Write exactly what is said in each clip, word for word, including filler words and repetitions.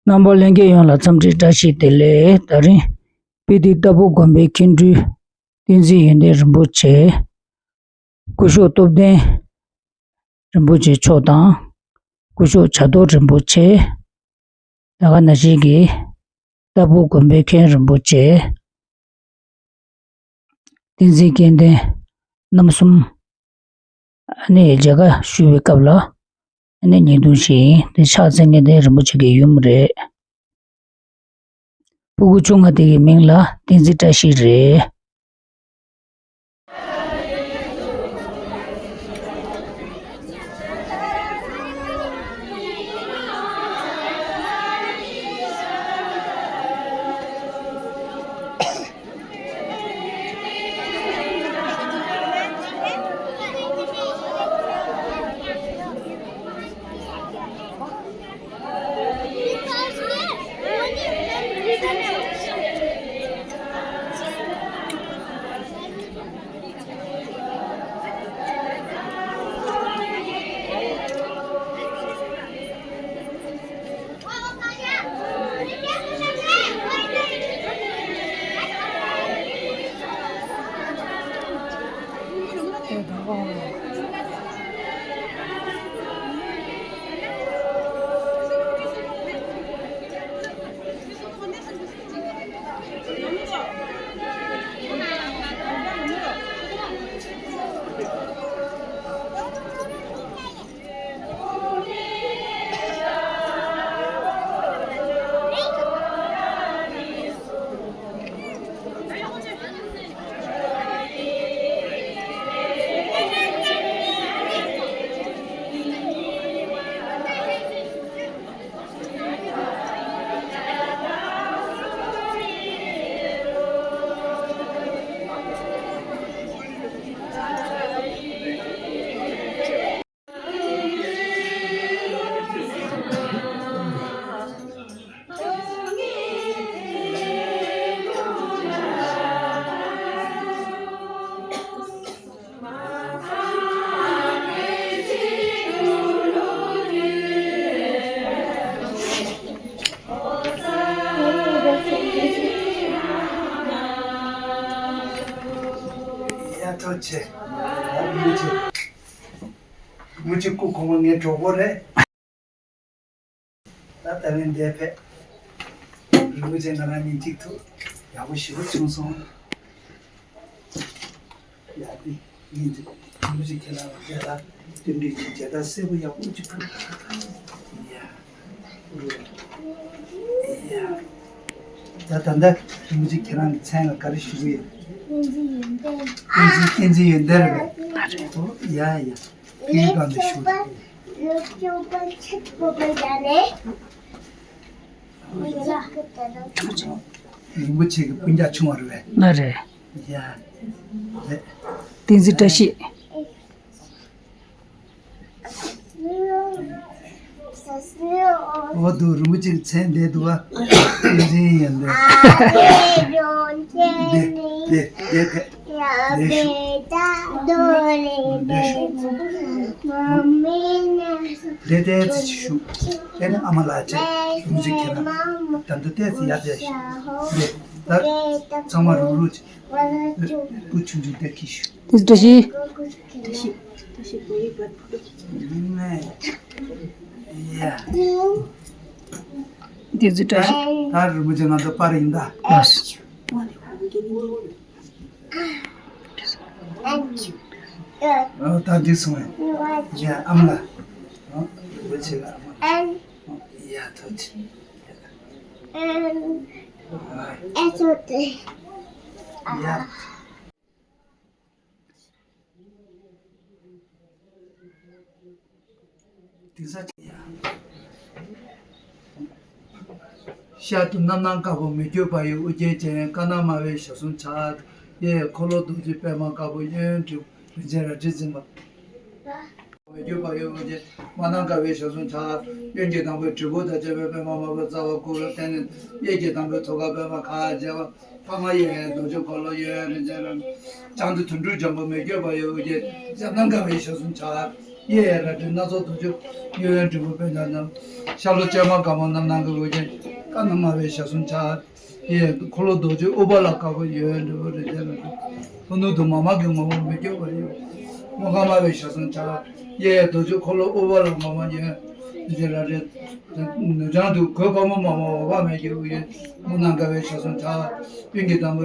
རྣམ་པ་ལྷན་རྒྱས་ཡོངས་ལ་འཚམས་འདྲི་བཀྲ་ཤིས་བདེ་ལེགས། ད་རིང་སྤི་ཏི་ལྟ་བུ་དགོན་པའི་མཁན་སྤྲུལ་བསྟན་འཛིན་ཡོན་ཏན་རིན་པོ་ཆེ། སྐུ་ཞབས་སྟོབས་ལྡན་རིན་པོ་ཆེ་མཆོག་དང་། སྐུ་ཞབས་བྱ་རྡོར་རིན་པོ་ཆེ། ད་ག་ནང་བཞིན་གྱི་ལྟ་བུ་དགོན་པའི་མཁན་རིན་པོ་ཆེ། བསྟན་འཛིན་སྐལ་ལྡན་རྣམ་གསུམ། ཨ་ནི་མཇལ་ཁ་ཞུ་བའི་སྐབས་ལ། ཨ་ནི་བརྙན་ཐུང་ཞིག་ཡིན། དེ་ཕྱག་འཚལ་མཁན་དེ་རིན་པོ་ཆེ་གི་ཡུམ་རེད། སྤུ་གུ་ཆུང་ང་དེ་གི་མིང་ལ་བསྟན་འཛིན་བཀྲ་ཤིས་རེད། ཡ་ཐུགས་རྗེ་ཆེ། ཡ་ཐུགས་རྗེ་ཆེ། རིན་པོ་ཆེ་སྐུ་གོང་མ་ངའི་གྲོགས་པོ་རེད། ད་ལྟ་བའི་འདས་པའི་རིན་པོ་ཆེ་ང་རང་གཉིས་གཅིག་ཐུག་ཡག་པོ་ཞེ་པོ་བྱུང་སོང་། ཡ་དེ་ཡིན་དུས་རིན་པོ་ཆེ་ཁྱེད་རང་ལ་མཇལ་ལ་རྟེན་འབྲེལ་གྱི་མཇལ་དར་སེར་པོ་ཡག་པོ་གཅིག་ཕུལ། ཡ། ཡ། ད་ད་ལྟ་རིན་པོ་ཆེ་ཁྱེད་རང་གི་མཚན་ལ་ག་རེ་ཞུ་གི་ཡོད། བསྟན་འཛིན་ཡོན་ཏན་རེད་པས། ཨོ་ཡ་ཡ། ཁྱེད་གང་དུ་ཞུ་ཐུབ། རིན་པོ་ཆེ་གི་སྤུན་ཀྱག་ཆུང་བ་རེད་པས། ང་རེད། ཡ། རེད། བསྟན་འཛིན་བཀྲ་ཤིས། འོ་དུ་རིན་པོ་ཆེ་གི་མཚན་འདས་འདུག་བ། བསྟན་འཛིན་ཡོན་ཏན། འདས་འདས་འདས་འདས། ལས་ཞུགས། ལས་ཞུགས། ལས་ཏོག་ཙམ་ཞུགས། དེ་ནས་ཨ་མ་ལགས་བྱས། རིན་པོ་ཆེ་ཁྱེད་རང་ད་དུང་ཏོག་ཙམ་ཡར་བསྡད་ཤིག། ལས་ད་ཚང་མ་རུག་རུག་བྱས། སྐུ་ཆུང་ཆུང་དེ་གིས་ཞུ། དེ་བཀྲ་ཤིས། བཀྲ་ཤིས། བཀྲ་ཤིས་བོད་ཡིག་བར་དུ། ཡ། དེ་ཚོ་བཀྲ་ཤིས། ད་རིན་པོ་ཆེ་ང་ཚོ་པར་ཡིན་ད། ལགས། ཨོ་ད་འགྲིག་སོང་ངས། ཡ་ཨ་མ་ལགས། ཨོ་རིན་པོ་ཆེ་ལ་ཨ་མ་ལགས། ཨོ་ཡ་ཐུགས་རྗེ་ཆེ། ཨ་ཨ་ཨ་ཨ་ཨ་ཨ་ཨ་ཡ། དེང་སང་ཡ། ཤར་དུ་རྣམ་སྣང་དཀར་པོ་མི་བསྐྱོད་བག་ཡོད་དབུ་རྒྱན་ཅན། ཀ་ན་མ་བའི་ཞལ་གསུམ་ཕྱག། གཡས་འཁོར་ལོ་རྡོ་རྗེ་པདྨ་དཀར་པོ། གཡོན་དྲིལ་བུ་རིན་ཆེན་རལ་གྲི་འཛིན་པ། མི་བསྐྱོད་བག་ཡོད་དབུ་རྒྱན། མ་ནང་དཀར་པོའི་ཞལ་གསུམ་ཕྱག། གཡོན་གྱི་དང་པོའི་དྲིལ་བུ་དང་བཅས་པའི་པདྨ་དམར་པོ་རྩ་བ་དགུ་རུ་བརྟེན་ནས། གཡས་ཀྱི་དང་པོའི་ཐུགས་ཀར་པདྨ་ཁ་འབྱེད་པ། ཕ་མ་གཡས་རྡོ་རྗེ་འཁོར་ལོ་གཡོན་རིན་ཆེན་རལ་གྲི། བྱང་དུ་དོན་གྲུབ་འཇམ་པོ་མི་བསྐྱོད་བག་ཡོད་དབུ་རྒྱན། ཞབས་ནང་དཀར་པོའི་ཞལ་གསུམ་ཕྱག། གཡས་རལ་གྲི་སྣ་ཚོགས་རྡོ་རྗེ་གཡས་གཡོན་དྲིལ་བུ་པད་ཉ་བསྣམས། ཤར་ལྷོ་བཅོས་མ་དཀར་མོ་རྣམ་སྣང་གི་འོད་ཀྱི་ཀ་ན་མ་བའི་ཞལ་གསུམ་ཕྱག་གཡས་འཁོར་ལོ་རྡོ་རྗེ་ཨུཏྤ་ལ་དཀར་པོ་གཡས་གཡོན་དྲིལ་བུ་རིན་ཆེན་རལ་གྲི། ལྷོ་ནུབ་ཏུ་མཱ་མ་གི་ངོ་བོ་མི་བསྐྱོད་པ་ཡིན། སྔོ་དཀར་མ་བའི་ཞལ་གསུམ་ཕྱག་གཡས་རྡོ་རྗེ་འཁོར་ལོ་ཨུཏྤ་ལ་དཀར་མོ་གཡས་གཡོན་རིན་ཆེན་རལ་གྲི། ནུབ་བྱང་དུ་གོས་དཀར་མོ་མ་མ་འོད་དཔག་མེད་ཀྱི་དབུ་གཡོན་སྨུག་ནག་དགའ་བའི་ཞལ་གསུམ་ཕྱག་གཡོན་གྱི་དང་པོ་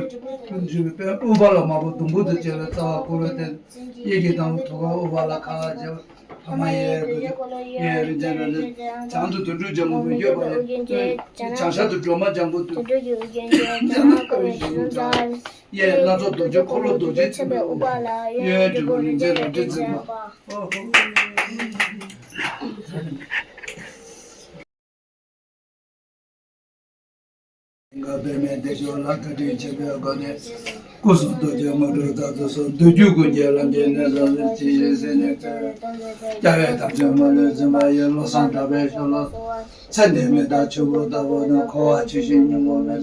ཨུཏྤ་ལ་དམར་པོ་ཟླུམ་པོ་དང་བཅས་པའི་རྩ་བ་བསྐོར་བའི་སྟེང་། གཡས་ཀྱི་དང་པོ་ཐུགས་ཀར་ཨུཏྤ་ལ་ཁ་འབྱེད། ཐ་མ་གཡས་རྡོ་རྗེ་གཡས་རིན་ཆེན་རལ་གྲི། བྱང་དུ་དུར་ཁྲོད་ལྗང་གུ་མི་བསྐྱོད་པ་ཡིན། བྱང་ཤར་དུ་སྒྲོལ་མ་ལྗང་གུ་དུ། གཡས་སྣ་ཚོགས་རྡོ་རྗེ་འཁོར་ལོ་རྡོ་རྗེ་འཛིན་པའི་དབུ། གཡོན་དྲིལ་བུ་རིན་ཆེན་རལ་གྲི་འཛིན་པ། ལྷན་ཅིག་པདྨའི་བདེ་མཆོག་ལ་བཀའ་དྲིན་ཆེན་པོའི་སྒོ་ནས། སྐུ་གསུང་ཐུགས་ཀྱི་དངོས་གྲུབ་རྩལ་དུ་སོགས་འདོད་རྒྱུ་ཀུན་གྱི་ལམ་གྱི་གནས་ལ་ལུས་ཅི་ཡིན་ཟེར་ནས་བསྐོས། རྒྱལ་བའི་དམ་ཆོས་མ་ལུས་འཛིན་པ་ཡི། བློ་བཟང་གྲགས་པའི་ཞབས་ལ། ཚེ་འདི་མི་རྟག་ཆུ་བུར་ལྟ་བུ་ན། འཁོར་བ་ཆུ་ཞིང་སྙིང་པོ་མེད།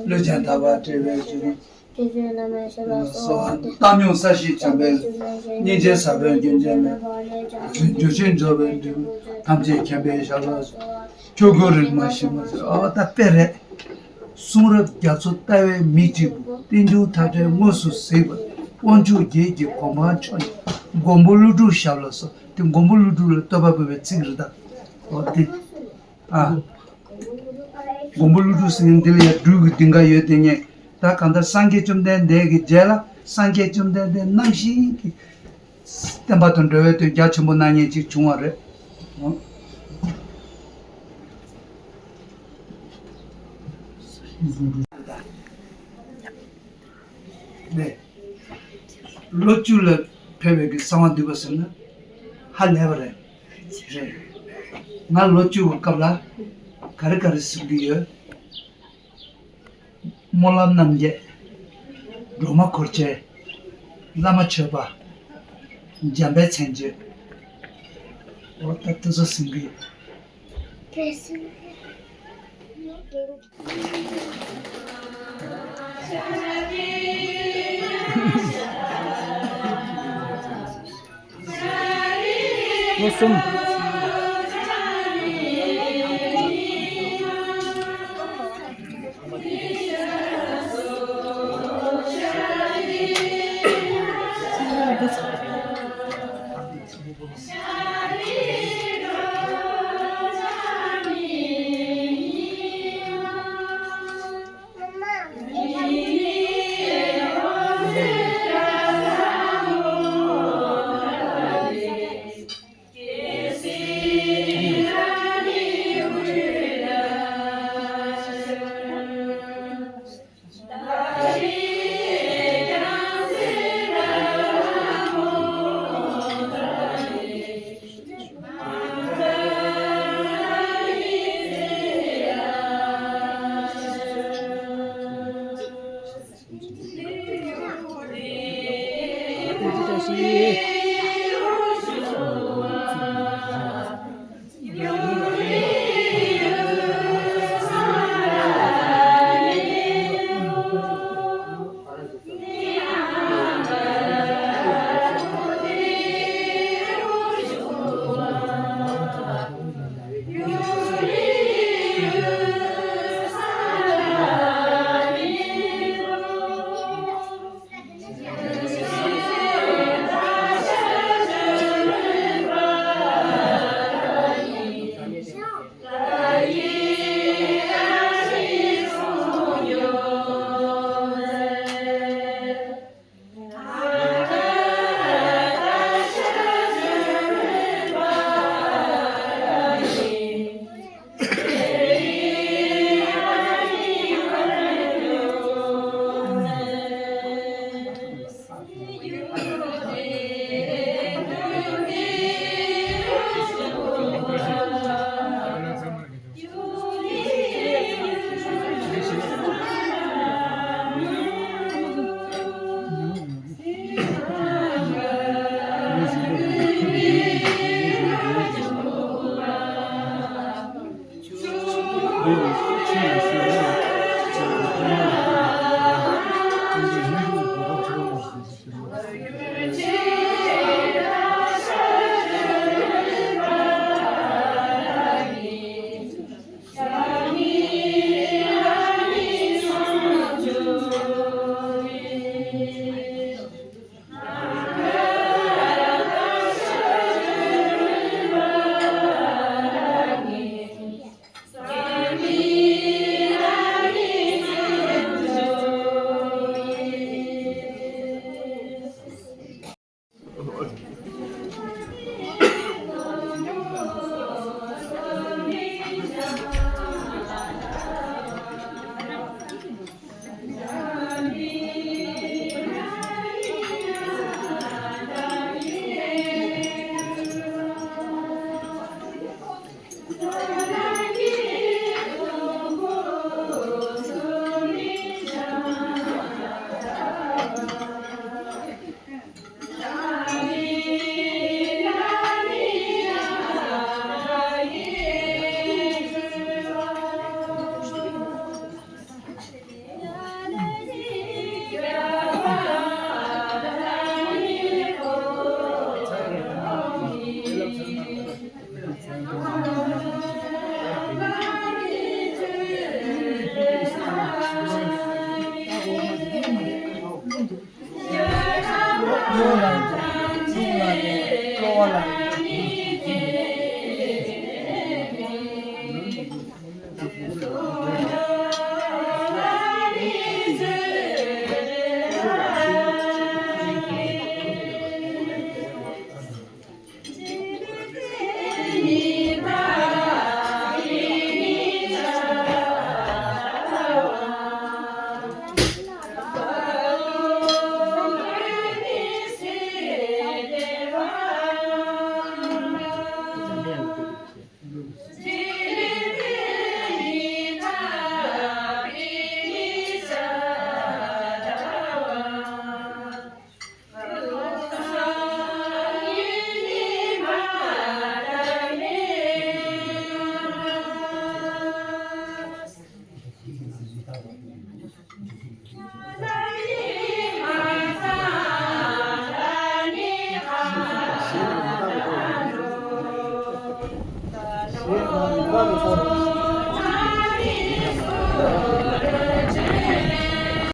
ལུས་ཅན་ཐར་པར་བཀྲི་བའི་ཕྱིར། གསོལ་བ་བཏང་སྙོམས་ས་གཞི་འཇམ་པའི། སྙིང་རྗེ་ཟབ་པའི་རྒྱུན་ཆད་མེད། རྒྱུ་ཆེན་འབྱོར་བའི་འབྲས་བུ། ཐམས་ཅད་མཁྱེན་པའི་ཞབས་ལ། ཆོས་སྐུ་རིག་མ་ཞི་མ་ཟེར་ཨ་བ་ད་དཔེ་རེད། གསུང་རབ་རྒྱ་མཚོ་ལྟ་བའི་མིག་གཅིག་པུ། རྟེན་འབྱུང་མཐའ་བྲལ་དངོས་སུ་གཟིགས་པ། དབང་ཕྱུག་བརྒྱད་ཀྱི་གོ་འཕང་མཆོག་ནི། མགོན་པོ་ཀླུ་སྒྲུབ་ཞབས་ལ་གསོལ། དེ་མགོན་པོ་ཀླུ་སྒྲུབ་ལ་བསྟོད་པ་འབུལ་བའི་ཚིག་རེད་ད། འོ་དེ། ཨ། མགོན་པོ་ཀླུ་སྒྲུབ་ཟེར་མཁན་འདི་ལ་ཡང་སྦྲུལ་གྱི་གདིང་ག་ཡོད་དེ་ངས་ད་གང་ལྟར་སངས་རྒྱས་བཅོམ་ལྡན་འདས་ཀྱི་རྗེས་ལ་སངས་རྒྱས་བཅོམ་ལྡན་འདས་རྣམ་བཞི་གི་བསྟན་པ་དང་འབྲེལ་བའི་དོན་རྒྱ་ཆེན་པོ་གནང་མཁན་ཅིག་བྱུང་བ་རེད། ནས། ལོ་བཅུ་ལ་ཕེབས་པའི་གི་གསང་བ་འདུས་པ་ཟེར་ན་ཧ་ལས་པ་རེད། རེད། ང་ལོ་བཅུ་བའི་སྐབས་ལ་ག་རེ་ག་རེ་གཟིགས་ཀྱི་ཡོད། སྨོན་ལམ་རྣམ་བརྒྱད། སྒྲོལ་མ་འཁོར་བཅས། བླ་མ་མཆོད་པ། འཇམ་དཔལ་མཚན་བརྗོད། འོ་ད་དེ་ཚོ་གཟིགས་ཀྱི་ཡོད། ལོ་གསུམ།